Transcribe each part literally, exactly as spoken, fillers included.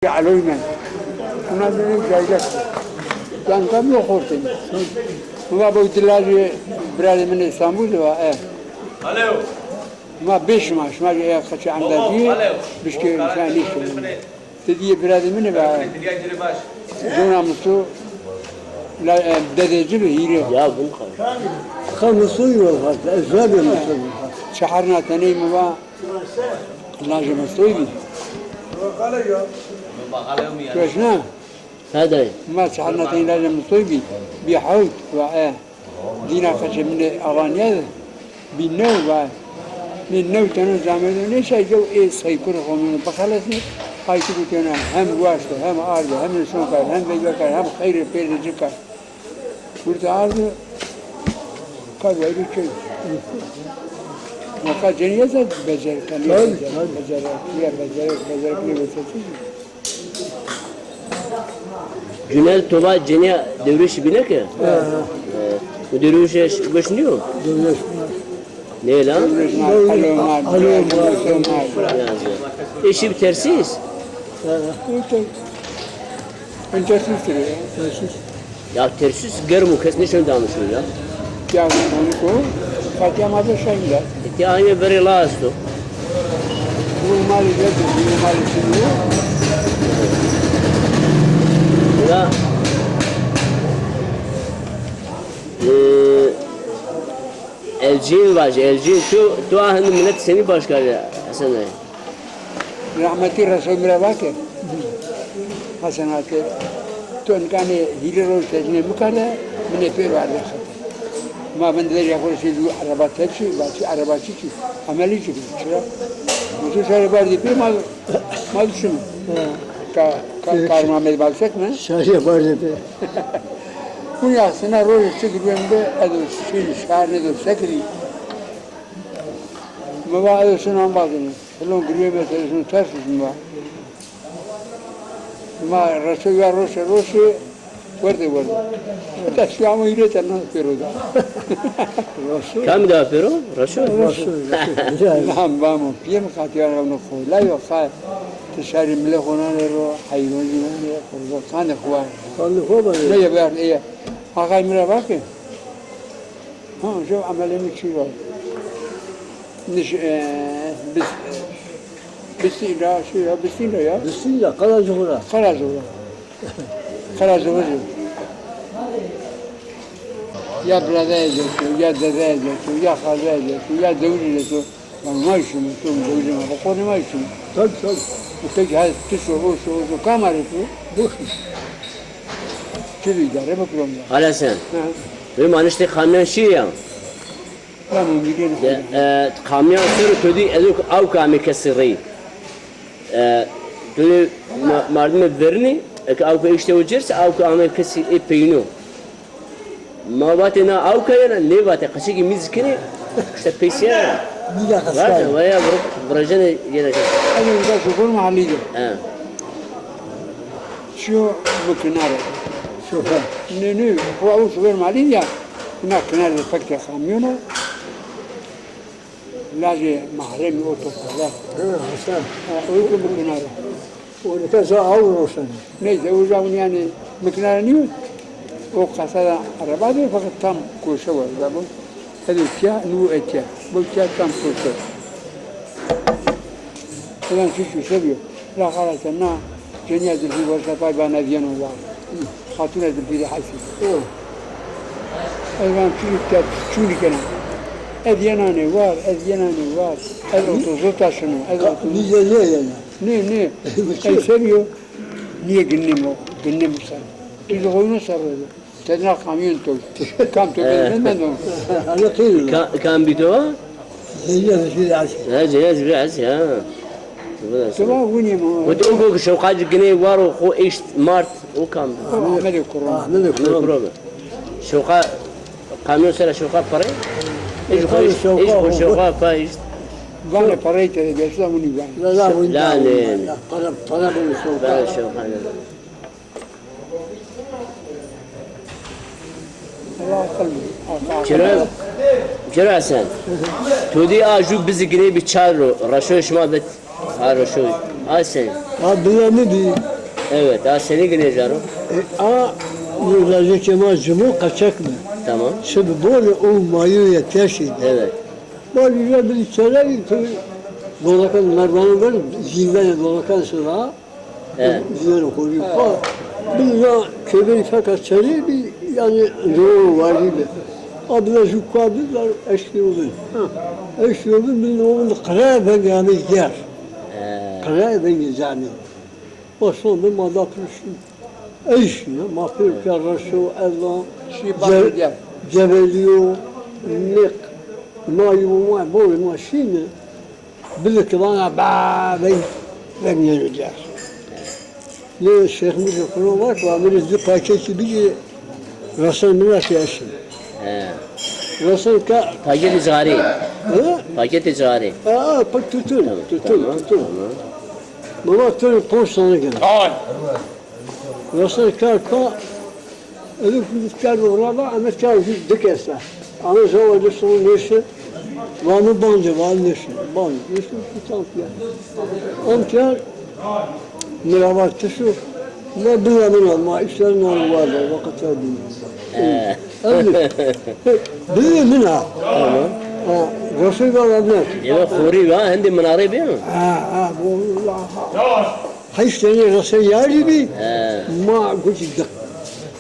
Eloy men. Buna dedim caydak. Yanka mi xortên. Buna bu dilajê birarê min Îstanbul de va, e. Ma bê şima, şima jî eya qeçê endacî, bişkê şima nîşin. Ti dîyê birarê min va. Zona Musu, la, e, dedeci bi hîrê. Ya bu kadar. Ka Musu yol hat, ez zaten Musu. Çehar nateney mi va. Lajê Mestoy bî. Keşna. He dayê. Ma çehar natenê lajê Mestoy bî. Bî hewt va e. Dîna qeçê min ê Alanya de. Bî new va. Nê new teno camêrdo nêşay dew ê seykur xo min bixelesnê. Qaytî gotêna hem waşto, hem ardo, hem nişon kar, hem veyve kar, hem xeyrê pêrde ci kar. Burada ardı, kar waylı köy. Maka ceniyet de becerken, tabii, becerek, tabii, becerek, ya becerek, becerek ne becerek. Cünel Toba ceniya Dewrêşî bîne ke? He. He. Bu Dewrêşî goş nîyo? Dewrêş. Ne lan? Dewrêş, alo, alo, alo. Yazıyor. Eşî bi tersîs? He. Entersizdir ya. Entersizdir. Ya tersîs germ o, kes nêşeno danişo ya. Ya onu ko, Fatîya ma da şahin da. Ti aynı verê la esto. Bu mali de, bu mali şimdi. Ya, e, Elcîn vaje, Elcîn. Tu, tu a hindi milet senî baş kerdî, Hesen dayê? Rehmetî Resul mi ra va ke, Hesen ake, to nika nê hîrê roj tecnê mi kerde, mi nê pêro ardê xete. Ma vindê derya xo rê şî zû ereba tepşî, va çi ereba çi çi, emelî çi çira. Mi tu şarê bardî pê ma, ma duşimi. Ka, ka, kar Mamed Balsek mi? Şarê bardî pê. Kunya sina rojê çi girwen be, edo şî şar nêdo sekirî. Mi va edo şino embazîne. Filon girwê mi, ters mi va. Ma reşo ya roşe roşe, werde werde. Heta şî amo hîrê tena pêro da. Kamî da pêro? Reşo? Reşo, reşo. Nam bamo, piyê mi qatî ya ravno xo. La yo xa, ti şarî mile xonane ro, heywan jî nane, xo qandê xo var. Qandê xo var. Ne ya ver, e. Axay mi ra va ke. Ha, jo emelê mi çi yo? Niş, e, bis, e, Bistîn ra, şey ya, Bistîn ra ya. Bistîn ra, Qaracuxu ra. Qaracuxu ra. Qaracuxu jî. Ya birade ezeto, ya dede ezeto, ya xaze ezeto, ya dewij ezeto. Lan ma şîme, to dewij ma, bu konu ma şîme. Tabii, tabii. Bu peki, hadi, tu şo, o şo, o şo, kamare tu. Bu. Çi bir idare mi kuramda? Hala sen. Ha. Ve manişte kamyon şey ya. Tamam, gidelim. Ya, e, kamyon sero to dî ezo awka ame kesî rey. E, to dî ma-, mardimê vernî, eke awka îşte o cerse, awka ame kesî ê peyno. Ma vatê na awka yena, nêvatê, qeçekî mîz kenê, îşte peyse yena. Mîz a qeçekî. Vatê, vaya vir-, virajene yena. Eno uza şoför mahallî de. He. Çiyo mi kinare. Şoför. Nê, nê, xo awo şoför mahallî ya. Ina kinare de pekte kamyona. Lajê mahremî o topala. Ha, Hasan. Ha, o ki mi kinare. O nika za aw roşen. Neyse, o zaman yani mi kinare niyo. O kasada araba de fakat tam koşe var da bu. Edo tiya, nu etiya. Bu tiya tam koşe. Ulan şu şu seviyor. La xalate na cenîya Zilfî werse pay bana ez yeno war. Xatûna Zilfî rê hesî. Ez van çûnî ke çûnî kena. Ez yenanê war, ez yenanê war. Ez otuz taşino, ez otuz. Nîye nê yena? Nê, nê. Ez seviyo. Niye ginnim o? Ginnim sen. Tuz oyunu sarıldı. Tedna kamyon to. Kam to ben ben de. Ana kıyım. Ka-, kam bî to? Zeyya Zilfî rê hesî. Ha, Zeyya Zilfî rê hesî, ha. Tamam, winî mi? Wetî o go şewqa ci ginê war o xo eşt mart, o kam bi? O Ahmedê Kurum. Ahmedê Kurum. Kurum. Şewqa kamyon sera şewqa pere. Ej xo eşt, ej xo şewqa pa eşt. Vanê perey tede geçti, winî vanê. La, la, winî. La, la, ne. La, para, para bunu şewqa. Para şewqa ne. Çira, çira sen. To dî a jû bizî ginê bî çar ro, reşo şima bit. A reşo. A sen. A bila mi bî. Evet, a senî ginê caro? E, a, mi lajekê ma cimo qeçek mi. Tamam. Çi bi bone o mayoya teşî. Evet. Ma rîya bilî çerevî tu dolakan merdanê ver, zîndanê dolakan sira. He. Zîndanê xorî. Ha. Bilî ya kemerî feka çerî bî, yanî zor warî bi. A bila jû ka bi, la eşkî o bin. Ha. Eşkî o bin, bilî o bin qire vengê amê ger. He. Qire vengê canî. O son bi ma da pir şî. Ey şî, ma pêro ke reşo, ezan, Şî ce-, bavê gel. Cebelîyo, nêq, ma yo, ma borê ma şîne, bilî ki vana ba, veng, veng yeno der. Nê Şêx Mîrzo Kuran vat, va mi rê di paketî bigî, resen mi ra ki eşin. He. Resen ka Paketê cixarî. He? Paketê cixarî. Aa, pa tutun, Tamam, tutun, tamam, tutun. Tamam. Baba, tu ponc tane gene. Ay. Resen kar ka, elif kar vurada, ame kar dik esta. Ame zawa de son nêşi, va mi bence, va nêşi, bence, nêşi, tutan ya. Am kar, mi ra va tişo, ma bila min a, ma işler nan vardı, vakit verdim. He. Öyle. Bila min a. Tamam. Ha, Resul va va. Eve xorî va, hendê minare bîyo? Ha, ha, bu, ha. Heşt tenî resen yarî bî, He. Ma gotî di,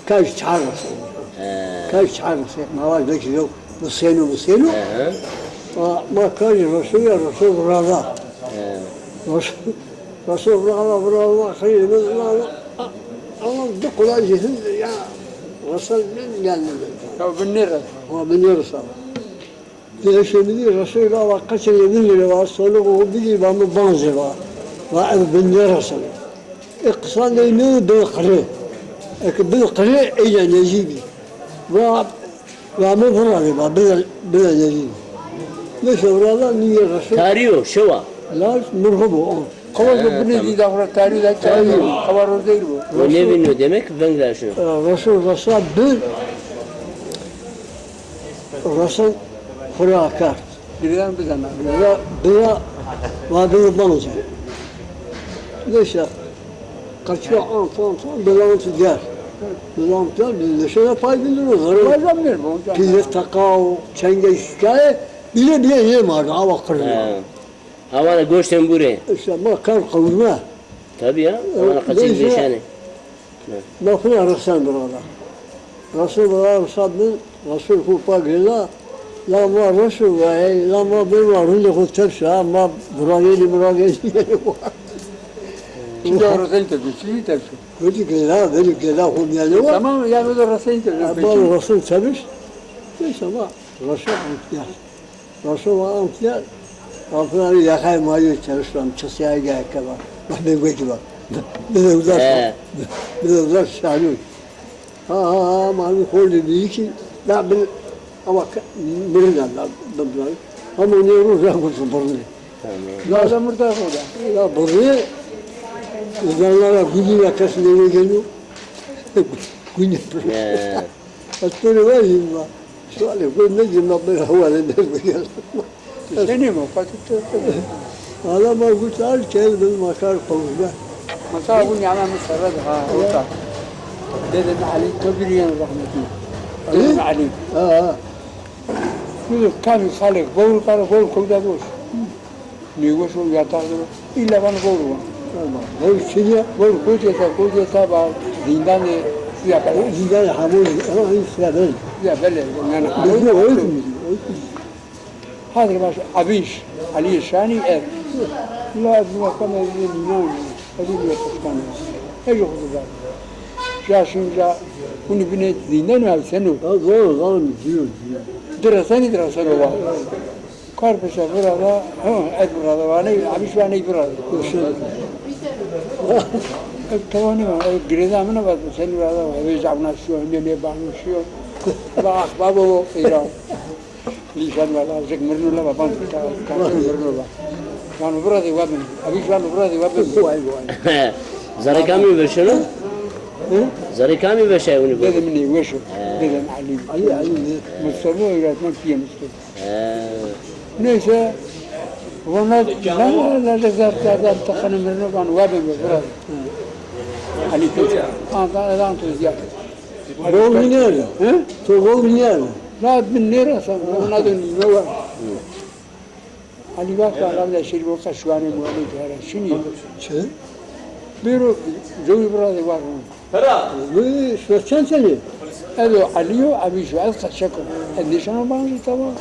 kay çar resen. He. Kay çar resen. Ma va vekî yo, bisêno, bisêno. He, he. Ma, ma karî Resul ya, Resul virada. He. Resul, Resul virada, virada, xeyrê min, virada. Ama di qulacî hin ya, Resul min geldi. Ya bin nêresen. Ha, bin nêresen. Di eşê mi dî, Resul va, va qeçekê min rê va, soniqê xo bigî, va mi banzê va. Va ez bin nêreseno. Ê qisan ey nêbi qirê. Eke bi qirê, eyna nezî bî. Va, va mi viradê va, bide, bide nezî bî. Neyse, virada nîyê Resul. Tarî yo, şewa. Laj mirxu bo, o. Qewar de He, binê tamam. Dîda xo ra tarî da, tarî. Qewar rozeyr bo. We nêvîno demek veng ra şino. E, Resul resa bi, resen xo ra kerd. Bira bizana. Bira, bira, va bira bamca. Neyse, kaçıyor ant, ant, ant, bira ant der. Bira ant der, biz neşe de pay bilir o, zarı. Pile takao, çenge şikaye, bile bile yem vardı, hava kırıyor. He. Hawa ra goştên bûrê. Îşte ma kar qewime. Tabî ya, hawa ra qeçîn vêşenê. Ma fina resen birada. Resul birada resa bin, Resul xo pa gêla, la ma Resul vayey, la ma bê ma rindê xo tepşa, ma birayênî birayênî. Çi de resen tepşa, çi tepşa? Kotî gêla, belî gêla xo mîyanê wa. Tamam, ya, o da resen tepşa. Ma Resul tepş, neyse ma Resul ya. Raşo va amtiya, amtiya yaxay ma yo çeriştam, çisiyay gay keba. Ma be weki ba. Bide uzak. He. Bide uzak şanû. Ha, ha, ha, ma bir kol dedi ki, da bir, ama ka-, birine da, da, da. Ama ne ruh ya kurtu birine. Tamam. Ya da murda koda. Ya birine, uzanlara güdü yakasında ne geliyor? Güdü. He. Astore vajî ma. Sualê xo nêcê ma bira hewale derdi gel. Senî mi? Fatih Tekke. Ala ma gut ar kel bil ma kar qewime. Mesela bu yana mi serre de ha, orta. Dedem Ali, to biri yanı rahmetli. Ali? Dedem Ali. Ha, ha. Bu kamî salek, bavul kara, bavul kewda doş. Nêweş o, yataq de o. Îlla vano vewr vano. Vewr çi ya? Vewr kotî esta, kotî esta ba zîndanê suya bele. Zîndanê hamû, ha, suya bele. Suya bele, yanî hamû. Bizde o yok mu? Hadir baş, Abîş, Alî Şanî ev. La ez vakame nînan, ez nîye kuşkan. Ej o da. Ja şinca, huni binê zîndan ev seno. Ha, doğru, doğru, diyor, diyor. Dira seni, dira seno va. Kar peşa virada, ha, ez virada, vaney, Abîş vaney virada. Ez tawanî va, ez girêda min va, sen virada va, vê camna şiyo, hindê nê bahno şiyo. Va, ah, babo, ira. Lîşan va, la, zik mirno la, va, ban, ka, ka, mirno la. Vano viradê wa bin, Abîş vano viradê wa bin. Vay, vay. Zerrê kamî veşeno? Hı? Zerrê kamî veşay huni? Dedim ne, weşo. He. Dedim Ali. Ali, Ali ne? Mustafa öğretmen piyanist. He. Neyse, Vana, la, la, la, la, zar, zar, zar, takanı mirno van, wa bebe, bura. Elî Koç. Anta, edan to ziyade. Gol biner. Hı? To gol biner. La bin nêresen, ona dön, ne var? Elî bak, adam da şirî boka şuane muhalî dara. Şinî. Çi? Bêro zewî bira de var. Pera. Zewî şuane çend senî? Edo Elî yo, Ebî şu, ez kaçak o. Ez nişana bana tamam.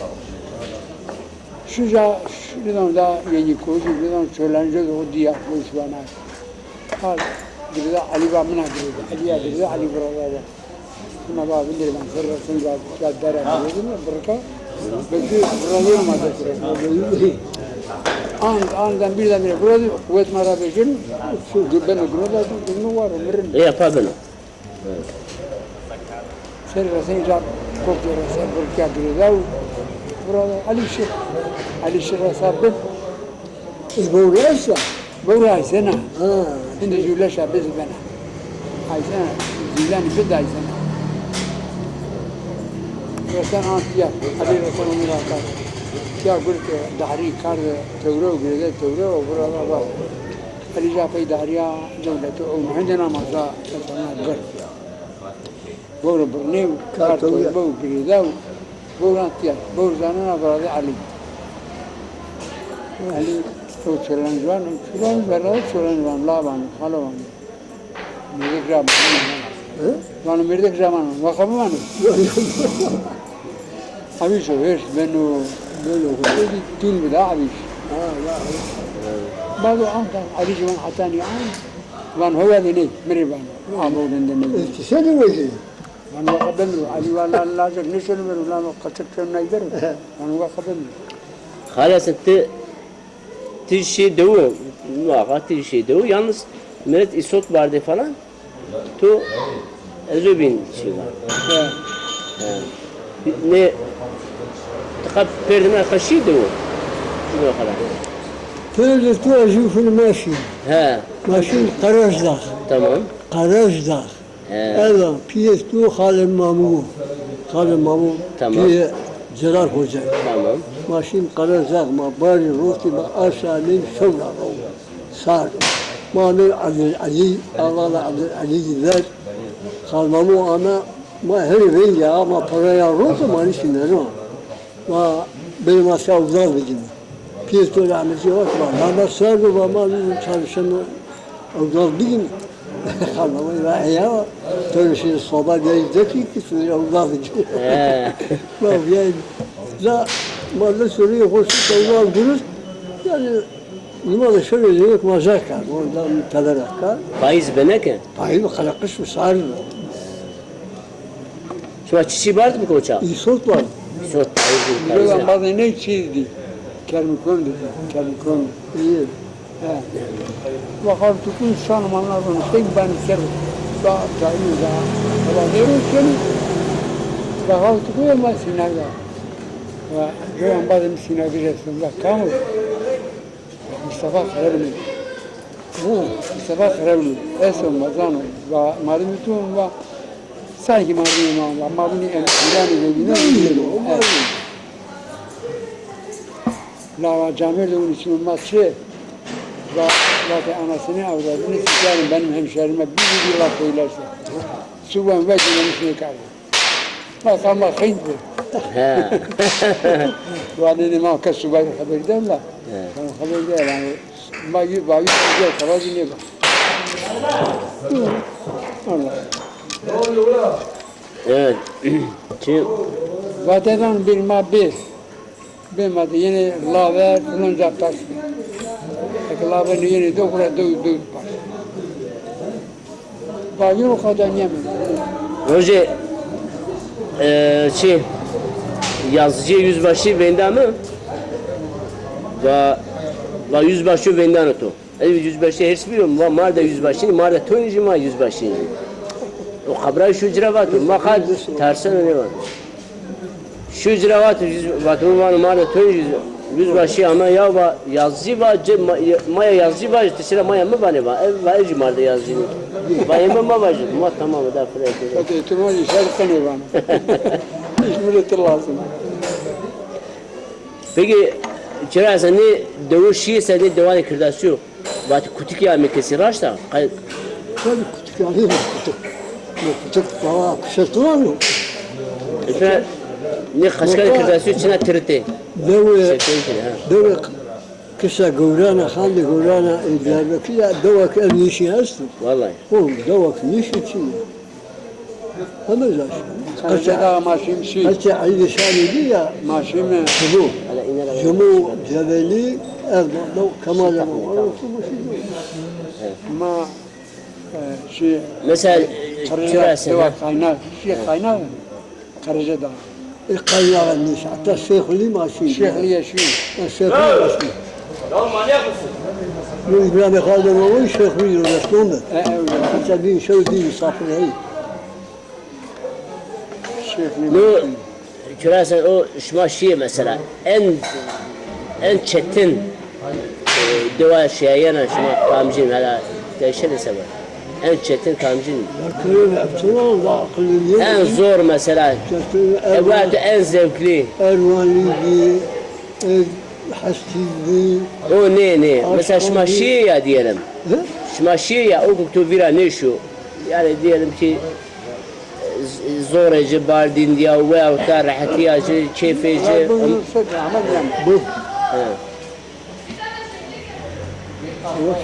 Şuca, şuradan da yeni koydu, buradan çölenci de o diye, bu şuane. Ha, girdi Elî va mina girdi. Elî ya girdi, Elî bira da. Buna ba bindir ben, serra sen ya, ya dara dedim ya, bırka. Belki bura yürüme de. An, andan birdenbire burada kuvvet mara beşin, şu gübben o güne de, güne var, ömrün. E, yapar bunu. Serra sen ya, koktu sen, bırka girdi. Burada alışır, alışır hesabı. Ê vewre eşta? Vewre Aysena. Ha. Hindi jûleşa biz bena. Aysena, jûlenî bid Aysena. Resen an tiya, Elî Resen Omî ra kar. Tiya gurte dahrî kar de tewre û girêde tewre û vura da va. Elî ja pey dahriya dewlete û hende namaza esana gir. Vewre birnê û kar torbe û girêda û vewran tiya. Vewr zanena virazê Elî. Elî o çolenc vano, çolenc vano, çolenc vano, la vano, xalo vano. Mêrdek ra vano. Hı? Vano mêrdek ra vano, waxa bivano. Abîşo hêrs beno, beno, tûn bida abîş. Ha, ya. Bado anka Elî ji van hetanî an, van hoya de ney, mi rê vano. Abo dende ney. Eskişehir mi? Lan waxa bimro, Elî wa lan lajek nêşeno bero, lan o kaçak çön naybero. Lan waxa bimro. Xalas ti, ti şê dewu, waxa ti şê dewu, yalnız millet îsot vardı falan. Tu ez o bin şey var. He. He. Ne, tika perdine kaşî dewu. Ne kadar. Perde tu ez o film maşin. He. Maşin Karazdağ. Tamam. Karazdağ. He. Ela, pîyê tu Xalê Mamû. Xalê Mamû, tamam, pîyê Celal Hoca. Tamam. Ma şîn Qerezax, ma barî rotî, ma aşa nîn şewra ro. Sar. Ma nîn Abdul Elî, Allah'la Abdul Elî ver. Xalê Mamû ana, ma herî vengî, ama paraya rotî, ma nîşî neno. Ma bêrê ma se ewzal bigîn. Pîyê to rahmetî vat ma, ma ser do, ma, ma çalışan ewzal bigîn. Xanama va eya, to şî soba gel dekî ki tu ewzal bigîn. He. Ma yani, za, ma de sürü hoş ewzal durust. Yani, nima da şöyle yemek mazar kar, orada teler kar. Faiz bene ki? Faiz kara kış mı sarı. Şima çiçî bard bi koça? Îsot bard. Îsot, ayıp. Yo, embazê ney çî dî. Kermikon dî. Kermikon. Îyî. He. Waxal tukun şan manlar bunu. Tek ben ser. Da, da, da. Ama ne bu seni? Waxal tukun ama sinaga. Ve yo embazê mi sinaga resim. Bak, kamu. Mustafa Karabinî. Hı, Mustafa Karabinî. Esto ma zano. Va, mardimî tu va. Sanki mardimî ma, va, ma bunî em, îranî de bîne. Evet. La va camêrdê unî çin ma çi? Va, va ke anasını avradını sikerim benim hemşerime bir bir laf söylerse. Suban ve günemiş ne kadar. Ma qama xeyr bi. He. Wanenê ma kes subayî xeber den la. He. Ma xeber den yani. Ma yü, ma yü, yü, karar yine bak. Allah. Evet. Çi? Vatedan bir ma bir. Bê ma de yenê laver, filanca pers. Eke laver nêyenê do, xura do, do pers. Va yeno xo da nîyeme. Rojê, e, çi, yazıcı yüzbaşı venda mi? Va, va yüzbaşı vendano to. Ez yüzbaşı hêrs bîyo, ma, mar de yüzbaşî, mar de toyî jî ma yüzbaşî. O xebra şu cira vato, ma qal terseno nêvato. Şu cira vato, yüz, vato vano mar de toyî yüz, yüzbaşî ama ya va yazıcı va, ce, ma, ma ya yazıcı va, ti sira ma ya mi vanê va, ev va, ev jî mar de yazıcı nî. Va ê mi ma vajî, ma tamam da fire. Hadi tu ma işaret kanê vano. Hiç millet lazım. Peki, Çira se nê dewu şîyê se nê dewanê Kirdasî yo. Vatî kutikî amê kesî raşt a? Qe- Tabii kutik amê kutik. Kutik valla kuşatı var mı? Mesela nê qeçkanê Kirdasî yo çina tiritê. Dewe, Şefeyî kiri, ha. Dewe kisa Gowrana, Xandê Gowrana, e, Diyarbekir ya dewa ki ev nêşî esto. Vallahi. O dewa ki nêşî çin ya. Heme zaş. Qeçê Dağa ma şîm şî. Qeçê Elî Şanî dî ya. Ma şîme. Cumu. Cumu, Cebelî, Erdoğan, Kemal Erdoğan. Ma, e, şî. Mesela, Qirîya, Çira se, dewa ha? Kaynak, şî kaynak. Qirîya Dağa. E, kaynak nêşî. Hatta Şêxulî ma şî. Şêxulî ya şî. E, Şêxulî ma şî. Yo, İbrahim Xaldun o Şêxulî yo, resmon bi. E, e, öyle. Hatta bir şey dî misafir hey. Şêxulî. No, Çira se o şima şîyê mesela. En, en çetin, e, dewa şîyayena şima kamcîn, hela teşenê seba. En çetin kamcîn. En zor mesela. Çetin, e, Erwan-, bu en zevkli. Erwanî bî, e, Hestî bî. O nê, nê. Mesela şima şîyê ya diyelim. Hı? Şima şîyê ya, o ku to vîra nêşo. Yani diyelim ki, z-, zorê ci, bardîndîya, weyahut da rehetîya ci, keyfê ci. Bu. He. Yavaş.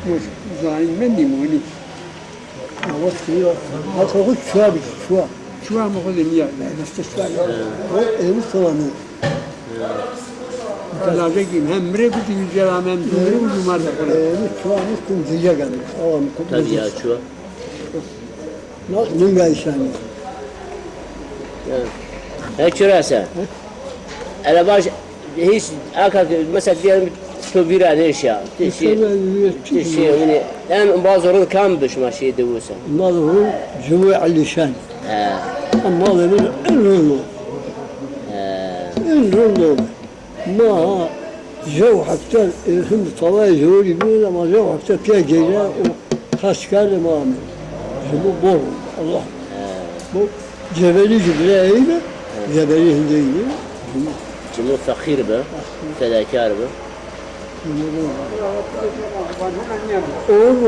Yavaş. Zaîn mendî monî. Yavaş geliyor. Halka bu çuha bir çuha. Çuha mı kudun ya? Nefes çuha ya. O elini soğanı. Lajekî hem mi rê gotî Yücel Ame hem tu mi rê û cumar de xo rê. Êrî çuwa mi kum zîyega mi. Awa mi kum. Tabii ya, çuwa. Na linga îşanî. He, çira se. Ele baş, hiç, aka, mesela diyelim, to vîra nêşiya. Ti şî, ti şî, winî. En bazı orada kam duşma şey de olsa. Bazı orada Cumhur Alişan. He. Ama da bir en rol. He. En rol. Ma jew hefte, e, him tavayê jew rî bî, ama jew hefte pîya geyre û xaç kerdê ma amê. Ji bo bor, Allah. He. Bu Cebelî jî birayê ey bi, he, Cebelî hindê yî. Cimo feqîr bi, fedakar bi. Cimo bor. O